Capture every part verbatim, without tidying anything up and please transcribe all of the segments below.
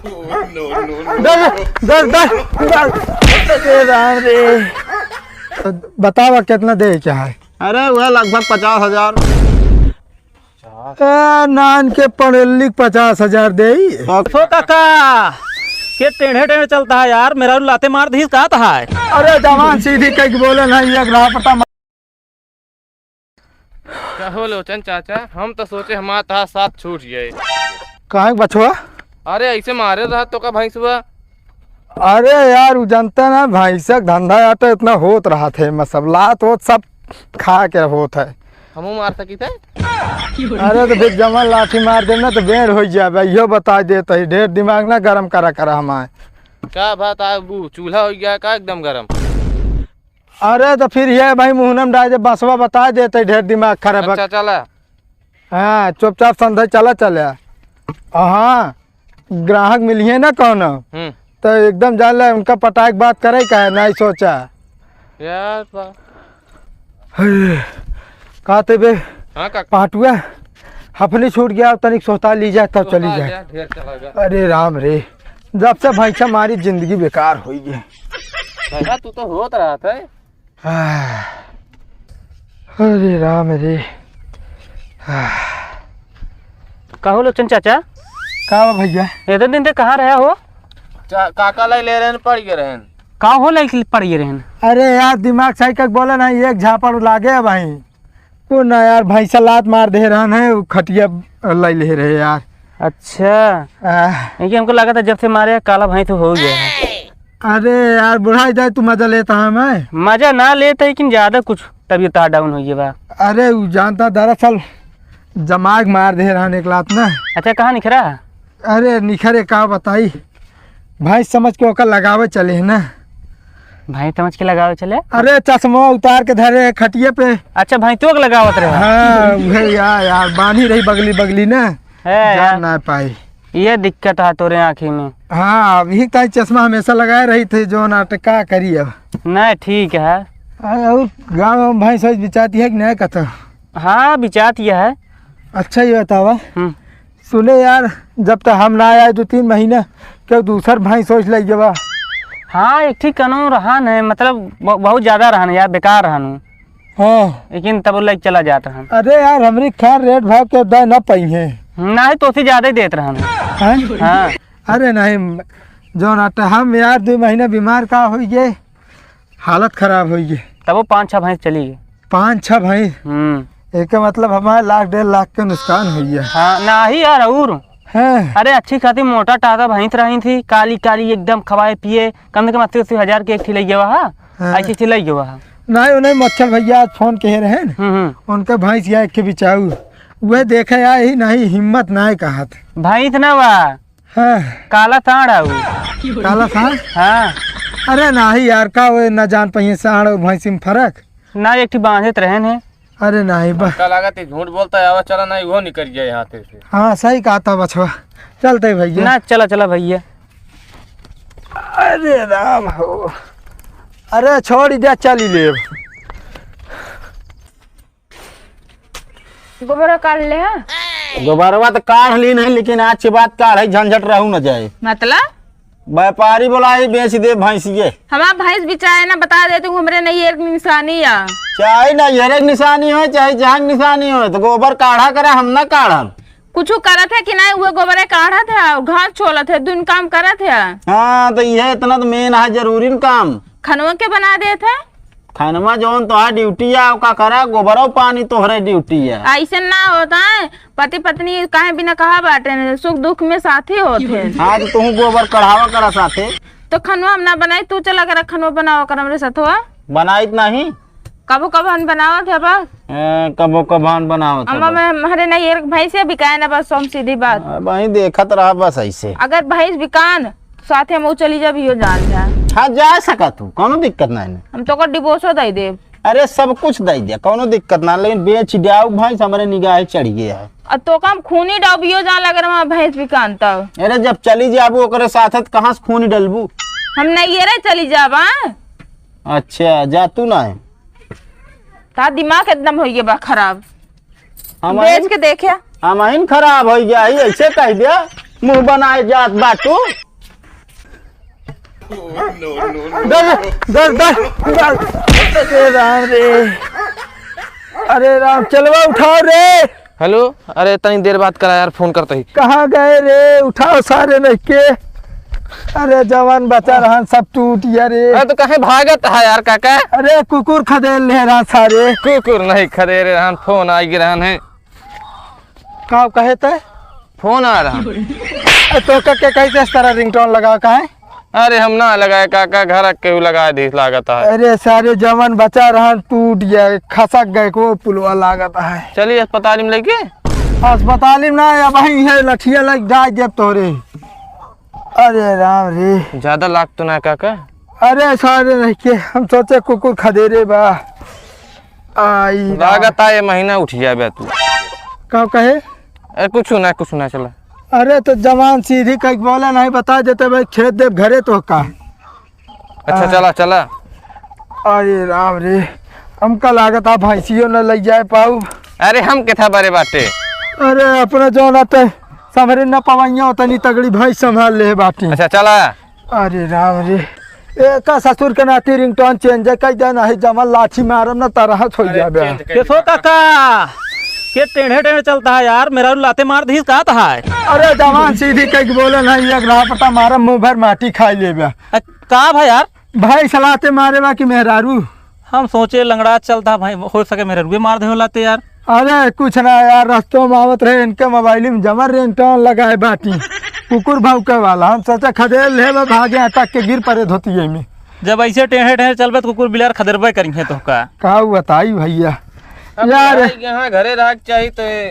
दस, दस, दस, दस। ए राम रे। बतावा कितना दे के है? अरे, वह लगभग पचास हजार। ए, नान के पड़ेली पचास हजार देई। सो काका, के टेढ़े टेढ़े चलता है यार, मेरा लाते मार दीस का है। अरे जवान सीधी कह के बोले ना, एक रहा पता। कहो लोचन चाचा, हम तो सोचे हमारा तहार साथ छूट जाए। काहे बछवा? अरे ऐसे मारे रहा तो का भैंसवा? अरे यार, उ जानता ना, भैंसक धंधा या तो इतना होत रहा थे, मैं सब लात होत सब खा के होत है। हमहू मार सकी थे। अरे तो फिर जमन लाठी मार देना तो बेंड हो जाबे, इहो बता देत है, ढेर दिमाग ना गरम करा करा हमार। का बात आ, वो चूल्हा हो गया का एकदम गरम? अरे तो फिर ये भाई मुहनम डाल दे, बसवा बता देते, ढेर दिमाग खराब है। अच्छा चला। हाँ, चुपचाप संधा चला चले। हाँ, ग्राहक मिलिए ना कौनो, हम्म। तो एकदम जान ले उनका पटाक बात करे का है, नहीं सोचा। यार बा- हे, कहते बे, हाँ काका। पाटुआ, हफनी छूट गया, तनिक सोता ली जाए, तब चली सोता जाए। लिया, ढेर चला गया। अरे राम रे, जब से भैंसा मारी जिंदगी बेकार होई गई। भैया, तू तो होत रहा था। आह, अरे राम रे। आह। कहो लोचन चाचा। का बा भैया? इतने दिन से कहाँ रहा हो? चा-, काका लाई ले रहन, पड़ गए रहन। का हो लाई पड़ गए रहन? अरे यार, दिमाग सही कर बोला ना, एक झापड़ लागे है भाई। को ना यार, भैंसा लात मार दे रहन है, उ खटिया लाई ले रहे यार। अच्छा। आह। ये हमको लगा था जब से मारे काला भैंस हो गया है। अरे यार, बुढ़ाई जाए तू मजा लेता है मैं। मजा ना लेते, लेकिन ज्यादा कुछ तबीयत आ डाउन हो गया बा। अरे उ जानता दरअसल जमाग मार दे रहन एक लात ना। अच्छा, कहाँ निखरा? अरे निखरे का बताई, भैंस समझ के ओकर लगावे चले है ना। भैंस समझ के लगावे चले? अरे चश्मा उतार के धरे है खटिए पे। अच्छा, भैंसो के लगावत रहे? हाँ, उहे यार, यार, बांधी रही बगली बगली ना, है जान यार। ना पाई। ये दिक्कत है तोरे आँखी में। हाँ, अभी ताई चश्मा हमेशा लगाए रही थे, जो नाटक का करी अब। नहीं, ठीक है। अरे, और गाँव में भैंस वैंस बिचाती है कि नहीं कथा? हाँ, बिचाती है। अच्छा, ये बतावा, हम्म। सुने यार, जब तक हम ना आए दो तीन महीना, क्यों दूसर भैंस सोच ले जबा? हाँ, एक ठीक कनो रहन है, मतलब ब-, बहुत ज्यादा रहन यार, बेकार रहन। हाँ। लेकिन तब लेके चला जात रहन। अरे यार, हमरी खान रेट भाव के दे ना पाई है। नहीं तो उसे ज्यादा ही देत रहन। हैं? हाँ। अरे नहीं, जो ना तो हम यार दो महीना बीमार का होई गए, हालत खराब होई गई। तब वो पाँच छह भैंस चली गई। पाँच छह भैंस? हम्म। एके मतलब हमारे लाख डेढ़ लाख के नुकसान होई गया। हाँ, नाही यार, और हैं? अरे अच्छी खासी मोटा टाटा भैंस रही थी, काली काली एकदम, खवाए पिए, कम से कम अस्सी अस्सी हजार के एक ठे लइ गवा हा। हाँ। ऐसी थी लइ गवा हा। नहीं, उन्हें मच्छर भैया आज फोन कहे रहे न, हम्म, हम्म। उनका भैंस या एक के बिचाऊ, वह देखे या ही नहीं, हिम्मत नहीं कहत। भैंस ना बा, हाँ। काला साँड़ है वो। काला साँड़? हाँ। अरे नाही यार, का वो न जान पाइए साँड़ और भैंसी में फर्क? ना, एक ठे बांधे त रहन है। अरे नाही बा। हमका लागत है झूठ बोलता है, आवा चला नहीं, वो निकल गया यहाँ से। हाँ, सही कहा था बछवा। चलते भैया। ना, चला, चला भैया। अरे राम हो। अरे छोड़ दे, चली लेब। गोबरा काढ़ ले, हाँ? गोबरवा तो काढ़ ली नहीं, लेकिन आज के बाद काढ़े झंझट रहू न जाए। मतलब? व्यापारी बोला है, बेच दे भैंसिए। हमार भैंस बिचाए ना, बता देते हूँ, हमरे नैहर के निशानी है। चाहे नैहर के निशानी हो, चाहे जहाँ के निशानी हो, तो गोबर काढ़ा करे, हम ना काढ़ब। कुछ करत है कि नहीं, वो गोबरे काढ़त है और घास छोलत है, दुन काम करत है। हाँ, तो यह इतना तो मेन है, जरूरी न काम। खनवा के बना देत है। खनवा जौन तोहार ड्यूटी है, ओका करा, गोबरो पानी तोहरे ड्यूटी है। ऐसे ना होता है, पति पत्नी काहे बिना कहा बाटे, सुख दुख में साथी होत है। हाँ, तो तू गोबर कढ़ावा करा साथे। तो खनवा हम ना बनाई, तू चला करा खनवा बनावा कर हमरे साथवा। बनाइत नहीं। कबो कबो हम बनावत है बस। ए, कबो कबो हम बनावत है हम बस। हमारे नहीं एक भैंसे बिकाए ना बस, हम सीधी बात। हाँ, वही देखत रहा बस ऐसे। अगर भैंस बिकान, साथे हम ऊ चली जाब, इहो जान जा। हाँ, जा सका तू, कौनो दिक्कत ना है। हम तो ओकर डिवोर्सो दे देब। अरे, सब कुछ दे दे, कौनो दिक्कत ना, लेकिन बेच जाऊ भैंस, हमरे निगाह चढ़ गया है। आ तो का हम खूनी डाउब, इहो जान लगे हमार भैंस बिकान तब। अरे, जब चली जाबू ओकरे साथ, तो कहाँ से खूनी डलबू? हम नहीं रे चली जाब, हाँ? अच्छा, जा तू ना है। ता दिमाग एकदम हो गया बा खराब। हम बेच आइन, के देखे। हम आइन खराब हो गया है, ऐसे कह दिया। मुंह बनाए जात बा तू। दर, दर, दर, दर। अरे राम रे। अरे राम, चलवा उठाओ रे। हेलो, अरे तनी देर बाद करा यार, फोन करत ही। कहाँ गए रे? उठाओ सारे नहीं के। अरे जवान बचा रहन, सब टूट गया रे। अरे तो कहे भागत है यार काका? अरे कुकुर खदेड़ ले रहन सारे। कुकुर नहीं खदेड़ रहन, फोन आ गए रहन है। का कहे ते? फोन आ रहा। ए, तो का, के कैसे इस तरह रिंगटोन लगा का है? अरे हम ना लगाए काका, घर के केहू लगा दी लागत है। अरे सारे जवान बचा रहन, टूट गया, खसक गए को पुलवा लागत है। चलिए अस्पताल में लेके। अस्पताल में ना, अब वहीं है लठिया लग जाए जब तोरे। अरे राम रे। ज्यादा लाग तो ना काका? अरे सारे नहीं के, हम सोचे कुकुर खदेरे बा। आई राम। लागत आ ये महीना उठ जाबे तू। का कहे? ए, कुछ ना, कुछ ना, चला। अरे तो जवान सीधी कह बोला नहीं, बता देते भाई, खेत देव घरे तो का। अच्छा, आ। चला, चला। अरे राम रे, हमका लागत आ भैंसियों न लग जाए पाऊ। अरे हम के था बड़े बाटे। अरे अपना जौन आते संभरे न पवैया, उतनी तगड़ी भैंस संभाल ले बाटी। अच्छा, चला। अरे राम रे, एका ससुर के नाती रिंगटोन चेंज कर दे, नहीं जमा लाठी मारम ना तरह हो अरे जाबे। चेंज कर केसो काका, के टेढ़े टेढ़े चलता है यार, मेहरारू लाते मार दीस का है? अरे जवान सीधी कह के बोले ना, एक रापटा मारम मुंह भर माटी खाई लेबे। अ, का भाई यार? भाई सलाते मारे बा कि मेहरारू? हम सोचे लंगड़ा चलता भाई, हो सके मेहरारू मार दे हो लाते यार। अरे कुछ ना यार, रस्तों में आवत रहे, इनके मोबाइल में जमर रिंगटोन लगाए बाटी, कुकुर भौंके वाला। हम सोचा खदेड़ ले बा, भागे अटक के गिर पड़े धोतिये में। जब ऐसे टेढ़े टेढ़े चलबे तो कुकुर बिलार खदेड़बे करिहे तोहका। का बताई भैया अब यार। भाई यहाँ घरे रह के चाहिए तो ये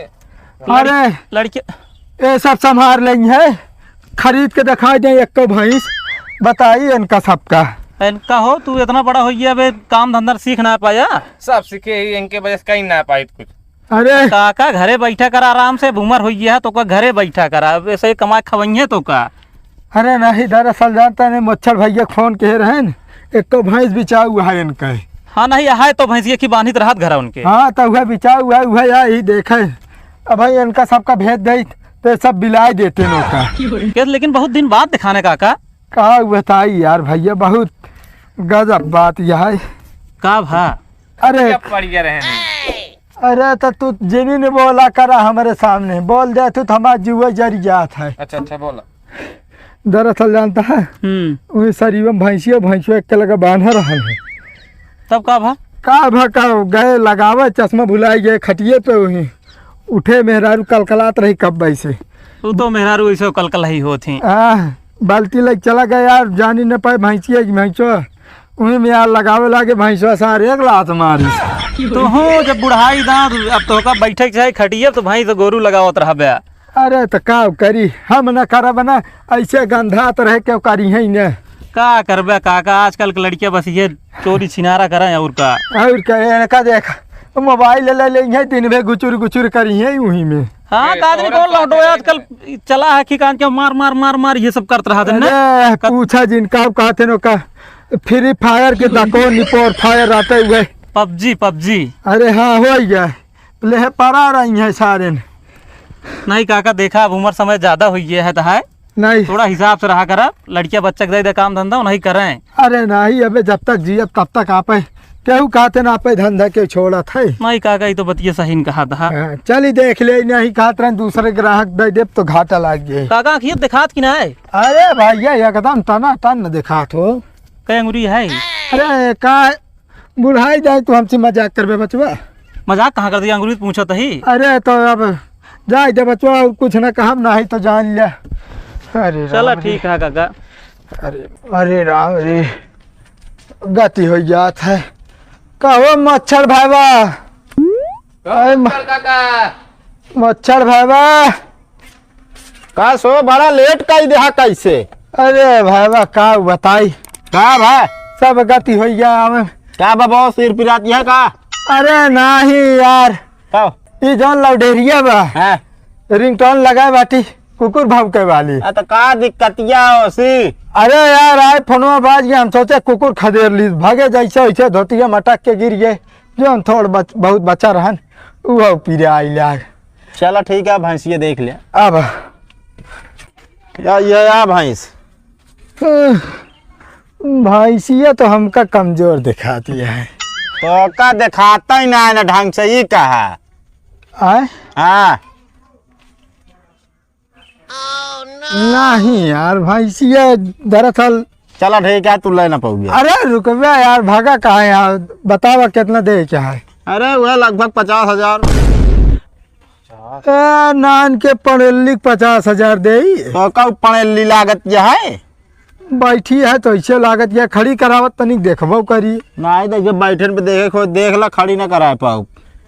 अरे लड़के ये सब संभार लेंगे, खरीद के दिखाई दे एक भैंस, बताई इनका सबका। इनका हो, तू इतना बड़ा हो गया बे, काम धंधा सीख ना पाया। सब सीखे ही, इनके वजह से कहीं ना पाई कुछ। अरे काका घरे बैठा कर आराम से, उमर हो गया है तो का घरे बैठा कर, अब ऐसे कमाए खवइये तो का। अरे नहीं, दरअसल जानता नहीं, मच्छर भैया के फोन कहे रहे न, एक तो भैंस बिचाऊ है इनका। हाँ नहीं, है तो भैंसिया की बांधित रहत घर उनके। हाँ तो वह बिचाऊ है, वह यही देखे। अब भाई इनका सबका भेज दे तो सब बिलाई देते नौका। के, लेकिन बहुत दिन बाद दिखाने काका। का बताई यार भैया, बहुत गजब बात यह है। का भा? अरे क्या पड़ गया रहे हैं? अरे तो तू जिनी ने बोला करा हमारे सामने, बोल दे तू तो हमारा जुआ जरी जात है। अच्छा, अच्छा, बोला। दरअसल जानता है, हम्म। वही सरीबा में भैंसिया, भैंसिया एक के लगे बांधा रहल है। तब का भा? का भा का, गए लगावे, चश्मा भुलाई गए खटिए पे, वही उठे मेहरारू कलकलात रही कब से। तू तो मेहरारू ऐसे कलकल ही होत ही। आ, बाल्टी लेके चला गया यार, जानी न पाए भैंसिया कि भैंसो। वही में यार लगावे लागे भैंसवा सारे एक लात मारी। तो हो जब बुढ़ाई दांत, अब तो का बैठे के चाहे खटिए, तो भैंस गोरू लगावत रहबे। अरे तो का करी, हम न करब न, ऐसे गंधात रहे क्यों करी है न। का करबे काका, आजकल के लड़कियां बस ये चोरी छिनारा करें और का। और का, इनका देख, मोबाइल ले ले हैं, दिन भर गुचुर गुचुर करी है वही में। हाँ, ए, का आदमी तोहरा कौन लौटो साथे आजकल चला है कि कान के मार मार मार मार ये सब करत रहा दिन ना। अरे, पूछा जिनका कहते नो का, फ्री फायर के दको निपोर फायर रहते हुए। पबजी, पबजी। अरे हाँ, हो गया। ले पड़ा रही है सारे न। नहीं काका, देखा अब उम्र समय ज्यादा हुई है तो है। नहीं। थोड़ा हिसाब से रहा करा, लड़किया बच्चा के दे दे काम धंधा, नहीं करें। अरे नहीं, अबे जब तक जियब तब तक आपे, केहू कहते ना आपे धंधा के छोड़त है। नहीं काका, ये तो बतिया सही न कहा था। हाँ, चली देख ले, नहीं कहत रहन दूसरे ग्राहक दे देब तो घाटा लाग जाए। काका आँखिया दिखात कि ना है? अरे भैया एकदम टना टन दिखात हो। कई अंगुरी है? अरे का बुढ़ाई जाए तू हमसे मजाक करबे बचवा। मजाक कहाँ कर दिया, अंगुरी पूछत ही। अरे तो अब जाए दे बचवा, और कुछ ना कहब ना है तो जान ले। अरे चला राम रे। ठीक है काका। अरे, अरे राम रे, गति हो जात है। कहो मच्छर भाईवा। अरे म-, काका। मच्छर भाईवा। का सो बड़ा लेट कई देहा कैसे? अरे भाईवा का बताई। का भा? सब गति हो गया हमें। का बा बहुत सिर पिराती है का? अरे नहीं यार। का? ई जौन लौडेरिया बा। हाँ। रिंगटोन लगाए बाटी कुकुर भौंके वाली। आ, तो का दिक्कतिया हो सी? अरे यार, आए फोनवा बाज गया, हम सोचे कुकुर खदेड़ ली, भागे जैसे वैसे धोतिया मटक के गिर गए, जौन थोड़ बच-, बहुत बचा रहन, उहो पीरे आइल आग। चला ठीक है, भैंसिया देख ले। अब या, ये या भैंस। भैंसिया तो हमका कमजोर दिखाती है। तो का दिखाता ही ना है ना ढंग से, ये कहा? आय? हाँ। नहीं यार, भैंसिया दरअसल चला ठीक है, तू ले ना पाओगे। अरे रुकबे यार, भागा कहाँ यार? बतावा कितना दे के है? अरे वह लगभग पचास हजार। ए, नान के पड़ेली पचास हजार देई। तो का पड़ेली लागत जे है? बैठी है तो ऐसे लागत या खड़ी करावत तनिक देखबो करी। नहीं तो जब बैठन पे देखे, कोई देख ला, खड़ी ना कराए पाओ।